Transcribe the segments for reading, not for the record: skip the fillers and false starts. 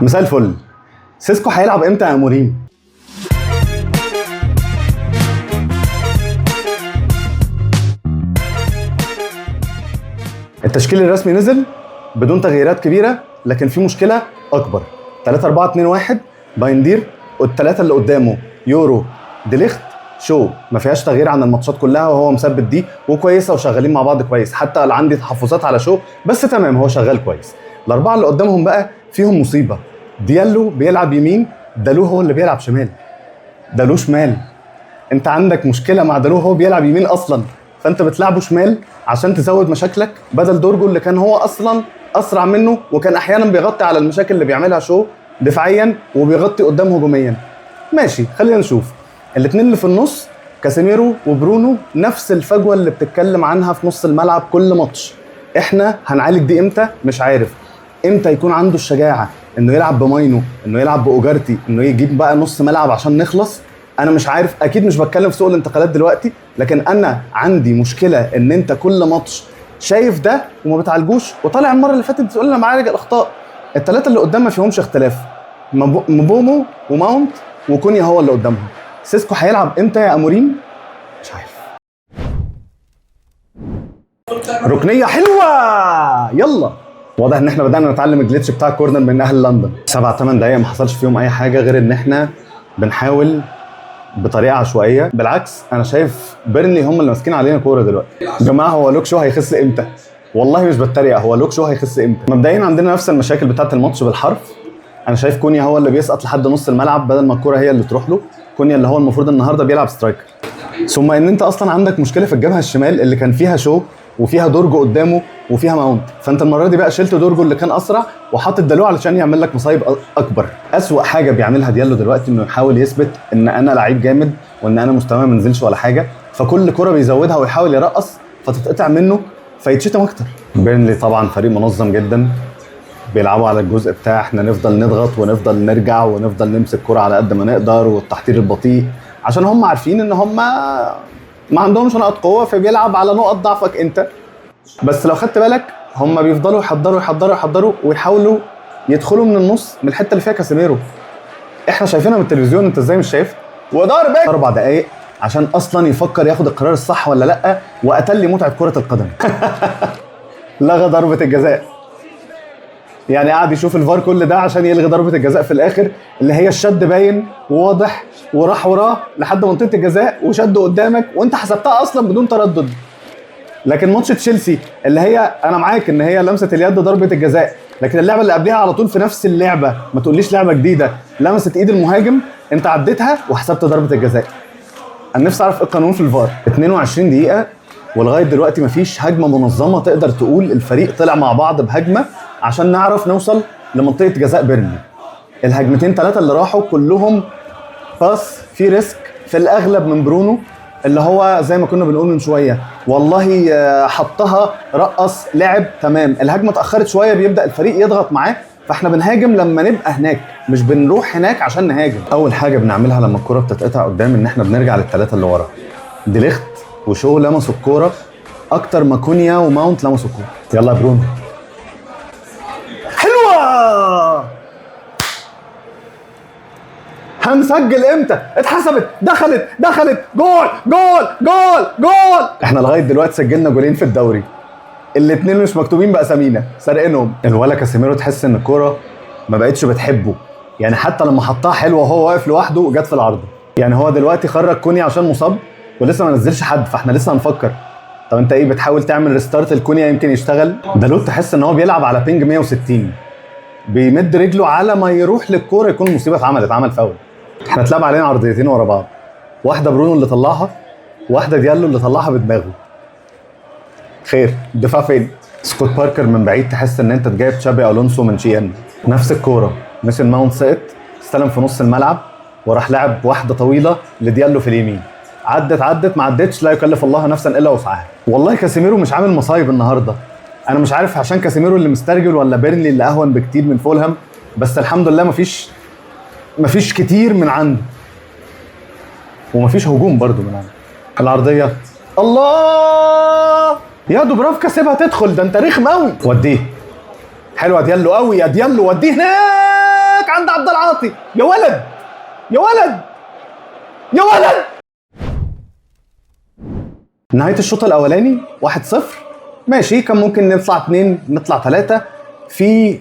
مساء الفل. سيسكو هيلعب امتى يا موريم؟ التشكيل الرسمي نزل بدون تغييرات كبيرة، لكن في مشكلة اكبر. 3 4 2 1 بايندير، والثلاثة اللي قدامه يورو ديليخت شو، ما فيهاش تغيير عن الماتشات كلها، وهو مثبت دي وكويسة وشغالين مع بعض كويس. حتى عندي تحفظات على شو بس تمام هو شغال كويس. الاربعة اللي قدامهم بقى فيهم مصيبة. ديالو بيلعب يمين، دالو هو اللي بيلعب شمال. دالو شمال، انت عندك مشكلة مع دالو، هو بيلعب يمين اصلا، فانت بتلعبه شمال عشان تزود مشاكلك، بدل دورجو اللي كان هو اصلا اسرع منه وكان احيانا بيغطي على المشاكل اللي بيعملها شو دفاعيا وبيغطي قدام هجوميا. ماشي، خلينا نشوف الاثنين اللي في النص كاسيميرو وبرونو، نفس الفجوة اللي بتتكلم عنها في نص الملعب كل ماتش. احنا هنعالج دي امتى؟ مش عارف امتى يكون عنده الشجاعة انه يلعب بماينو، انه يلعب باوجارتي، انه يجيب بقى نص ملعب عشان نخلص. انا مش عارف، اكيد مش بتكلم في سوق الانتقالات دلوقتي، لكن انا عندي مشكلة ان انت كل ماتش شايف ده وما بتعالجوش، وطالع المرة اللي فاتت تقول لنا معالج الاخطاء. الثلاثة اللي قدام ما فيهمش اختلاف، مبومو وماونت وكونيا هو اللي قدامهم. سيسكو هيلعب امتى يا اموريم؟ مش عارف. ركنيه حلوة، يلا. واضح ان احنا بدانا نتعلم ال glitch بتاع ال corner من اهل لندن. 7 8 دقايق ما حصلش فيهم اي حاجة غير ان احنا بنحاول بطريقة عشوائية. بالعكس انا شايف بيرنلي هم اللي ماسكين علينا كورة دلوقتي. يا جماعة هو لوك شو هيخس امتى؟ والله مش بتريق، هو لوك شو هيخس امتى؟ مبدئيا عندنا نفس المشاكل بتاعه الماتش بالحرف. انا شايف كونيا هو اللي بيسقط لحد نص الملعب بدل ما الكورة هي اللي تروح له. كونيا اللي هو المفروض النهارده بيلعب striker. ثم ان انت اصلا عندك مشكلة في الجبهة الشمال اللي كان فيها شو وفيها دورجو قدامه وفيها ماونت، فانت المرة دي بقى شلت دورجو اللي كان اسرع وحاطط دالو علشان يعمل لك مصايب اكبر. اسوأ حاجة بيعملها ديالو دلوقتي انه يحاول يثبت ان انا لعيب جامد وان انا مستواي ما نزلش ولا حاجة، فكل كره بيزودها ويحاول يرقص فتتقطع منه فيتشتم اكتر. بيرنلي طبعا فريق منظم جدا، بيلعبوا على الجزء بتاع احنا نفضل نضغط ونفضل نرجع ونفضل نمسك كرة على قد ما نقدر والتحضير البطيء، عشان هم عارفين ان هم ما عندهمش نقط قوة، فبيلعب على نقط ضعفك انت. بس لو خدت بالك هم بيفضلوا يحضروا يحضروا يحضروا ويحاولوا يدخلوا من النص من الحتة اللي فيها كاسيميرو. احنا شايفينها من التلفزيون، انت ازاي مش شايف؟ وضرب 4 دقايق عشان اصلا يفكر ياخد القرار الصح ولا لا، وقتل لي متعه كره القدم. لغى ضربه الجزاء، يعني قعد يشوف الفار كل ده عشان يلغي ضربه الجزاء في الاخر اللي هي الشد باين وواضح، وراح وراه لحد منطقة الجزاء وشده قدامك وانت حسبتها اصلا بدون تردد. لكن ماتش تشيلسي اللي هي انا معاك ان هي لمسه اليد ضربه الجزاء، لكن اللعبة اللي قبلها على طول في نفس اللعبة، ما تقوليش لعبه جديدة، لمست ايد المهاجم انت عديتها وحسبت ضربه الجزاء. انا نفسي اعرف ايه القانون في الفار. 22 دقيقة ولغاية دلوقتي مفيش هجمة منظمة تقدر تقول الفريق طلع مع بعض بهجمه عشان نعرف نوصل لمنطقه جزاء بيرنلي. الهجمتين 3 اللي راحوا كلهم pass في risk في الاغلب من برونو، اللي هو زي ما كنا بنقول من شوية والله حطها رقص لعب تمام. الهجمة اتاخرت شوية بيبدا الفريق يضغط معاه، فاحنا بنهاجم لما نبقى هناك، مش بنروح هناك عشان نهاجم. اول حاجة بنعملها لما الكره بتتقطع قدام ان احنا بنرجع للثلاثه اللي ورا. ديليخت وشو لمسوا الكورة اكتر ما كونيا وماونت لمسوا الكورة. يلا يا برونو، حلوة. هنسجل امتى؟ اتحسبت، دخلت دخلت، جول جول جول جول. احنا لغاية دلوقتي سجلنا جولين في الدوري، الاثنين مش مكتوبين باسامينا، سارقينهم. الولا كاسيميرو تحس ان الكورة ما بقتش بتحبه، يعني حتى لما حطها حلوة وهو واقف لوحده جت في العارضة. يعني هو دلوقتي خرج كونيا عشان مصاب ولسه ما نزلش حد، فاحنا لسه هنفكر. طب انت ايه بتحاول تعمل restart لكونيا يمكن يشتغل؟ دالوت تحس ان هو بيلعب على ping 160، بيمد رجله على ما يروح للكورة يكون المصيبة اتعملت، عمل فاول. احنا اتلعب علينا عرضيتين ورا بعض، واحدة برونو اللي طلعها، واحدة ديالو اللي طلعها بدماغه. خير، الدفاع فين؟ سكوت باركر من بعيد تحس ان انت جايب تشابي الونسو من شي ان. نفس الكورة ميسن ماونت سقط، استلم في نص الملعب وراح لعب واحدة طويلة لديالو في اليمين، عدت عدت ما عدتش، لا يكلف الله نفسا الا وسعها. والله كاسيميرو مش عامل مصايب النهارده، انا مش عارف عشان كاسيميرو اللي مسترجل ولا بيرنلي اللي اهون بكتير من فولهام، بس الحمد لله مفيش كتير من عنده، ومفيش هجوم برضو من عنده. العرضية، الله يا دوبرافكا سيبها تدخل، ده انت رخم قوي. وديه حلوة ديالو قوي يا ديالو، وديه هناك. عند عبد العاطي. يا ولد يا ولد يا ولد. نهاية الشوط الاولاني 1-0، ماشي، كان ممكن نطلع 2 نطلع 3. في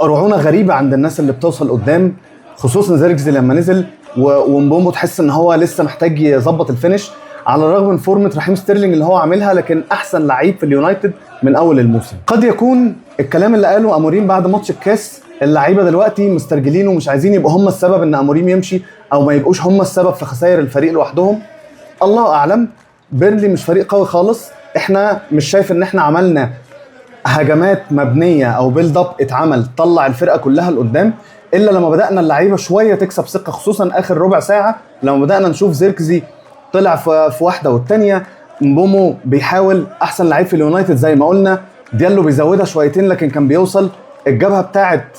رعونة غريبة عند الناس اللي بتوصل قدام، خصوصا زيركزي لما نزل ومبومبو تحس ان هو لسه محتاج يظبط ال finish، على الرغم من فورمه رحيم ستيرلينج اللي هو عاملها، لكن احسن لعيب في اليونايتد من اول الموسم. قد يكون الكلام اللي قاله اموريم بعد ماتش الكاس، اللعيبة دلوقتي مسترجلين ومش عايزين يبقوا هم السبب ان اموريم يمشي، او ما يبقوش هم السبب في خسائر الفريق لوحدهم. الله اعلم. بيرنلي مش فريق قوي خالص، احنا مش شايف ان احنا عملنا هجمات مبنية او build up اتعمل طلع الفرقة كلها لقدام، الا لما بدانا اللعيبة شوية تكسب ثقة، خصوصا اخر ربع ساعة لما بدانا نشوف زيركزي طلع في واحدة والثانية، مبومو بيحاول، احسن لعيب في اليونايتد زي ما قلنا، ديالو بيزودها شويتين لكن كان بيوصل. الجبهة بتاعت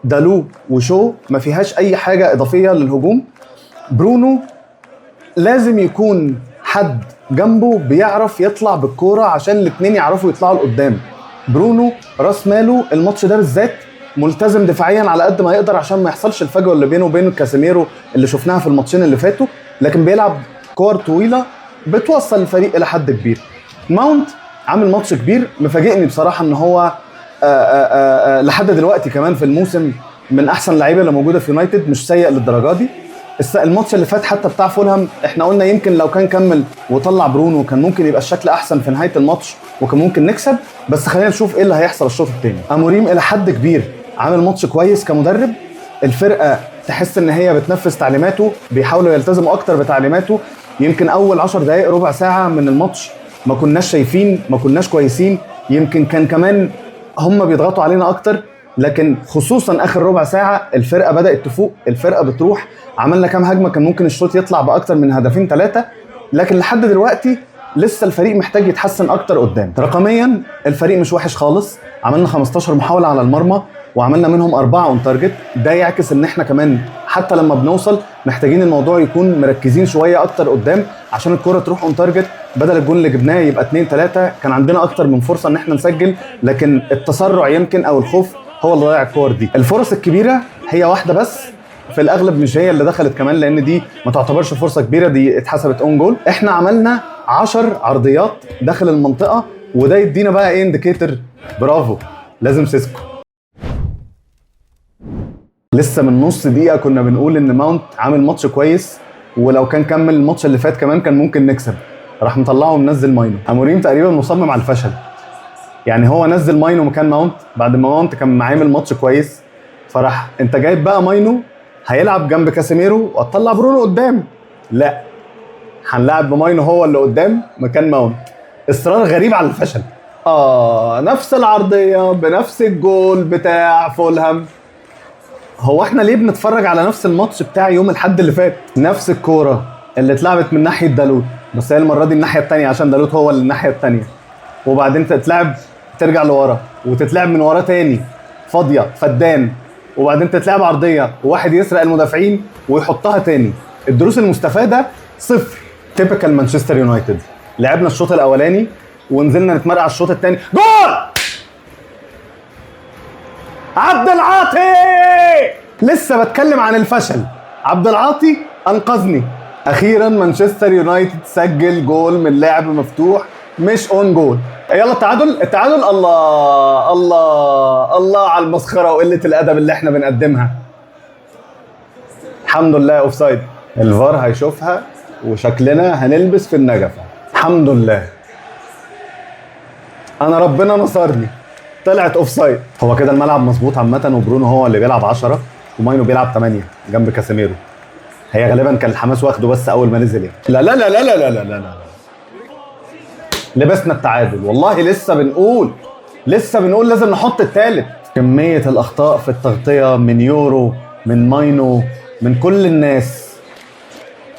دالو وشو ما فيهاش اي حاجة اضافية للهجوم. برونو لازم يكون حد جنبه بيعرف يطلع بالكورة عشان الاثنين يعرفوا يطلعوا لقدام. برونو راس ماله الماتش ده بالذات ملتزم دفاعيا على قد ما يقدر عشان ما يحصلش الفجوة اللي بينه وبين كاسيميرو اللي شفناها في الماتشين اللي فاتوا، لكن بيلعب كور طويلة بتوصل الفريق الى حد كبير. ماونت عامل ماتش كبير، مفاجئني بصراحة ان هو آآ آآ لحد دلوقتي كمان في الموسم من احسن اللعيبة اللي موجودة في يونايتد، مش سيء للدرجة دي. الماتش اللي فات حتى بتاع فولهام احنا قلنا يمكن لو كان كمل وطلع برونو كان ممكن يبقى الشكل احسن في نهاية الماتش وكان ممكن نكسب، بس خلينا نشوف ايه اللي هيحصل الشوط الثاني. اموريم الى حد كبير عامل ماتش كويس كمدرب، الفرقة تحس ان هي بتنفذ تعليماته، بيحاولوا يلتزموا اكتر بتعليماته. يمكن اول 10 دقائق ربع ساعة من الماتش ما كناش شايفين، ما كناش كويسين، يمكن كان كمان هم بيضغطوا علينا اكتر، لكن خصوصا اخر ربع ساعة الفرقة بدات تفوق، الفرقة بتروح، عملنا كام هجمة كان ممكن الشوط يطلع باكتر من هدفين 3، لكن لحد دلوقتي لسه الفريق محتاج يتحسن اكتر قدام. رقميا الفريق مش وحش خالص، عملنا 15 محاولة على المرمى وعملنا منهم 4 on target. ده يعكس ان احنا كمان حتى لما بنوصل محتاجين الموضوع يكون مركزين شوية اكتر قدام عشان الكره تروح on target، بدل الجون اللي جبناه يبقى 2-3 كان عندنا اكتر من فرصة ان احنا نسجل، لكن التسرع يمكن او الخوف هو اللي ضيع الكور دي. الفرص الكبيرة هي واحدة بس في الاغلب مش هي اللي دخلت كمان، لان دي ما تعتبرش فرصة كبيرة، دي اتحسبت own goal. احنا عملنا 10 عرضيات داخل المنطقة، وده يدينا بقى ايه indicator، برافو لازم سيسكو. لسه من نص دقيقة كنا بنقول ان ماونت عامل ماتش كويس، ولو كان كمل الماتش اللي فات كمان كان ممكن نكسب، راح مطلعه ومنزل ماينو. اموريم تقريبا مصمم على الفشل، يعني هو نزل ماينو مكان ماونت بعد ما ماونت كان عامل ماتش كويس، فراح انت جايب بقى ماينو هيلعب جنب كاسيميرو وهتطلع برونو قدام، لا هنلعب بماينو هو اللي قدام مكان ماونت. اصرار غريب على الفشل. نفس العرضية بنفس الجول بتاع فولهام. هو احنا ليه بنتفرج على نفس الماتش بتاع يوم الحد اللي فات؟ نفس الكورة اللي اتلعبت من ناحية دالوت، بس هي المرة دي الناحية الثانية عشان دالوت هو اللي الناحية الثانية، وبعدين تتلعب ترجع لورا وتتلعب من ورا تاني فاضية فدان، وبعدين تتلعب عرضية وواحد يسرق المدافعين ويحطها تاني. الدروس المستفادة صفر. typical مانشستر يونايتد. لعبنا الشوط الاولاني ونزلنا نتمرقع الشوط الثاني، جول عبد العاطي. لسه بتكلم عن الفشل، عبد العاطي انقذني. اخيرا مانشستر يونايتد سجل جول من لعب مفتوح مش own goal. يلا التعادل، التعادل. الله الله الله على المسخره وقلة الادب اللي احنا بنقدمها. الحمد لله offside. الفار هيشوفها وشكلنا هنلبس في النجفه. الحمد لله انا ربنا نصرني، طلعت offside. هو كده الملعب مظبوط عامة، وبرونو هو اللي بيلعب 10 وماينو بيلعب 8 جنب كاسيميرو. هي غالبا كان الحماس واخده بس اول ما نزل يعني. لا لا لا لا لا لا لا لا، لبسنا التعادل. والله لسه بنقول، لسه بنقول لازم نحط الثالث. كمية الأخطاء في التغطية من يورو، من ماينو، من كل الناس.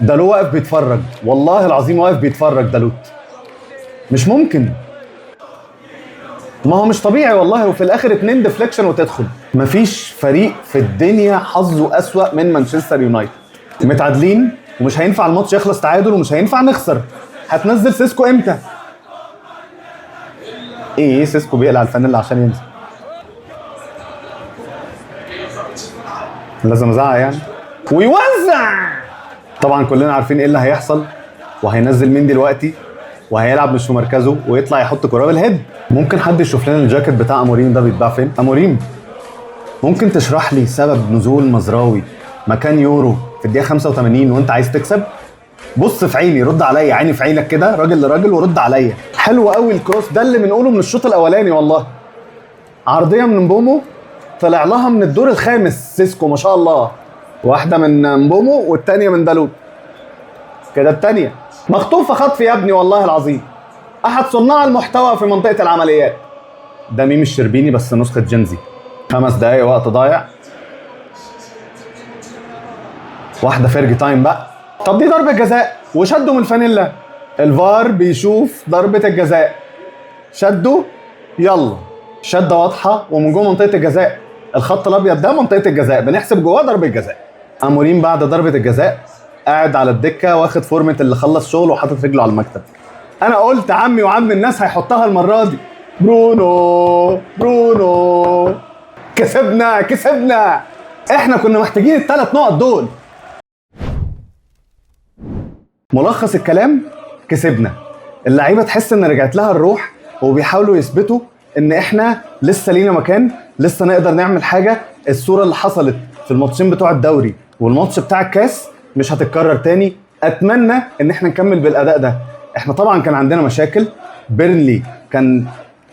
دالو واقف بيتفرج، والله العظيم واقف بيتفرج دالوت. مش ممكن، ما هو مش طبيعي والله. وفي الاخر 2 deflection وتدخل. مفيش فريق في الدنيا حظه اسوأ من مانشستر يونايتد. متعادلين ومش هينفع الماتش يخلص تعادل ومش هينفع نخسر. هتنزل سيسكو امتى؟ ايه سيسكو بيقلع الفانيلا عشان ينزل. لازم ازعق يعني. ويوزع. طبعا كلنا عارفين ايه اللي هيحصل، وهينزل مين دلوقتي، وهيلعب مش في مركزه، ويطلع يحط كرة بال head. ممكن حد يشوف لنا الجاكيت بتاع اموريم ده بيتباع فين؟ اموريم، ممكن تشرح لي سبب نزول مزراوي مكان يورو في الدقيقة 85 وانت عايز تكسب؟ بص في عيني، رد عليا، عيني في عينك كده، راجل لراجل، ورد عليا. حلو قوي ال cross ده اللي بنقوله من الشوط الاولاني والله. عرضية من مبومو طلع لها من الدور الخامس سيسكو، ما شاء الله. واحدة من مبومو والتانية من دالوت كده، التانية مخطوفه خطف يا ابني والله العظيم. احد صناع المحتوى في منطقة العمليات. ده ميم الشربيني بس نسخه Gen Z. 5 دقايق وقت ضايع، واحدة Fergie time بقى. طب دي ضربه جزاء وشدوا من الفانيلا. الفار بيشوف ضربه الجزاء، شدوا، يلا شده واضحة ومن جوه منطقة الجزاء. الخط الابيض ده منطقة الجزاء، بنحسب جواه ضربه جزاء. اموريم بعد ضربه الجزاء قاعد على الدكة واخد فورمه اللي خلص شغله وحاطط رجله على المكتب. انا قلت عمي وعم الناس هيحطها المرة دي. برونو برونو، كسبنا كسبنا. احنا كنا محتاجين ال3 نقط دول. ملخص الكلام، كسبنا. اللعيبة تحس ان رجعت لها الروح، وبيحاولوا يثبتوا ان احنا لسه لينا مكان، لسه نقدر نعمل حاجة. الصورة اللي حصلت في الماتشين بتوع الدوري والماتش بتاع الكاس مش هتتكرر تاني. اتمنى ان احنا نكمل بالاداء ده. احنا طبعا كان عندنا مشاكل، بيرنلي كان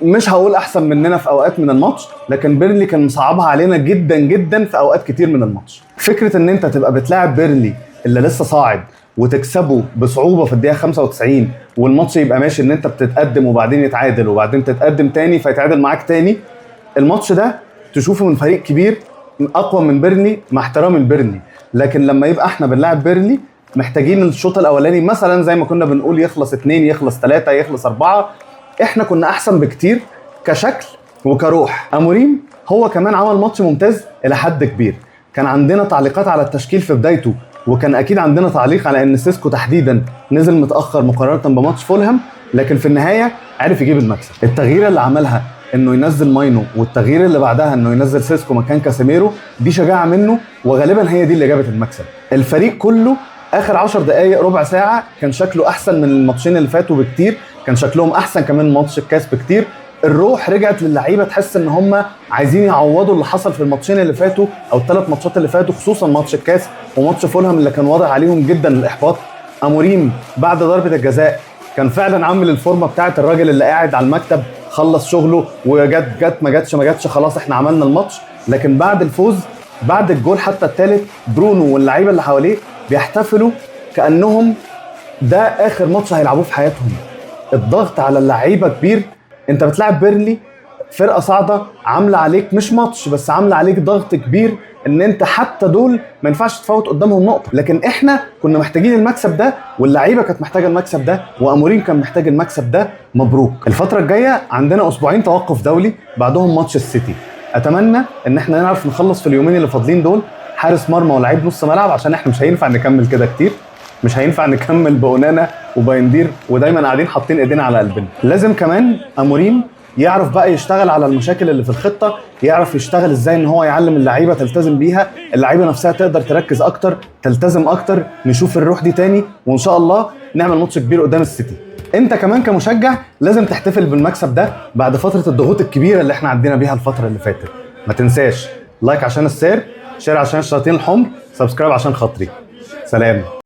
مش هقول احسن مننا في اوقات من الماتش، لكن بيرنلي كان مصعبها علينا جدا جدا في اوقات كتير من الماتش. فكرة ان انت تبقى بتلاعب بيرنلي اللي لسه صاعد وتكسبه بصعوبة في الدقيقة 95، والماتش يبقى ماشي ان انت بتتقدم وبعدين يتعادل وبعدين تتقدم تاني فيتعادل معاك تاني. الماتش ده تشوفه من فريق كبير اقوى من بيرنلي، مع احترامي لبيرنلي، لكن لما يبقى احنا بنلعب بيرنلي محتاجين الشوط الاولاني مثلا زي ما كنا بنقول يخلص 2، يخلص 3، يخلص 4. احنا كنا احسن بكتير كشكل وكروح. اموريم هو كمان عمل ماتش ممتاز الى حد كبير. كان عندنا تعليقات على التشكيل في بدايته، وكان اكيد عندنا تعليق على ان سيسكو تحديدا نزل متاخر مقارنة بماتش فولهام، لكن في النهاية عرف يجيب المكسب. التغيير اللي عملها انه ينزل ماينو، والتغيير اللي بعدها انه ينزل سيسكو مكان كاسيميرو، دي شجاعة منه، وغالبا هي دي اللي جابت المكسب. الفريق كله اخر 10 دقائق ربع ساعة كان شكله احسن من الماتشين اللي فاتوا بكتير، كان شكلهم احسن كمان ماتش الكاس بكتير. الروح رجعت للعيبة، تحس ان هم عايزين يعوضوا اللي حصل في الماتشين اللي فاتوا او الثلاث ماتشات اللي فاتوا، خصوصا ماتش الكاس وماتش فولهام اللي كان واضح عليهم جدا الاحباط. اموريم بعد ضربه الجزاء كان فعلا عامل الفورمة بتاعت الراجل اللي قاعد على المكتب، خلص شغله وجت جت ما جتش ما جتش، خلاص احنا عملنا الماتش. لكن بعد الفوز، بعد الجول حتى الثالث، برونو واللعيبة اللي حواليه بيحتفلوا كانهم ده اخر ماتش هيلعبوه في حياتهم. الضغط على اللعيبة كبير. انت بتلعب بيرنلي، فرقه صاعده عامله عليك مش ماتش بس، عامله عليك ضغط كبير ان انت حتى دول ما ينفعش تفوت قدامهم نقطة. لكن احنا كنا محتاجين المكسب ده، واللعيبة كانت محتاجه المكسب ده، واموريم كان محتاج المكسب ده. مبروك. الفترة الجاية عندنا اسبوعين توقف دولي، بعدهم ماتش السيتي. اتمنى ان احنا نعرف نخلص في اليومين اللي فاضلين دول حارس مرمى ولاعيب نص ملعب، عشان احنا مش هينفع نكمل كده كتير، مش هينفع نكمل بأونانا وبايندير ودايما قاعدين حاطين ايدينا على قلبنا. لازم كمان اموريم يعرف بقى يشتغل على المشاكل اللي في الخطة، يعرف يشتغل ازاي ان هو يعلم اللعيبة تلتزم بيها، اللعيبة نفسها تقدر تركز اكتر، تلتزم اكتر، نشوف الروح دي تاني، وان شاء الله نعمل ماتش كبير قدام السيتي. انت كمان كمشجع لازم تحتفل بالمكسب ده بعد فترة الضغوط الكبيرة اللي احنا عدينا بيها الفترة اللي فاتت. ما تنساش like عشان السير، share عشان الشياطين الحمر، subscribe عشان خاطري. سلام.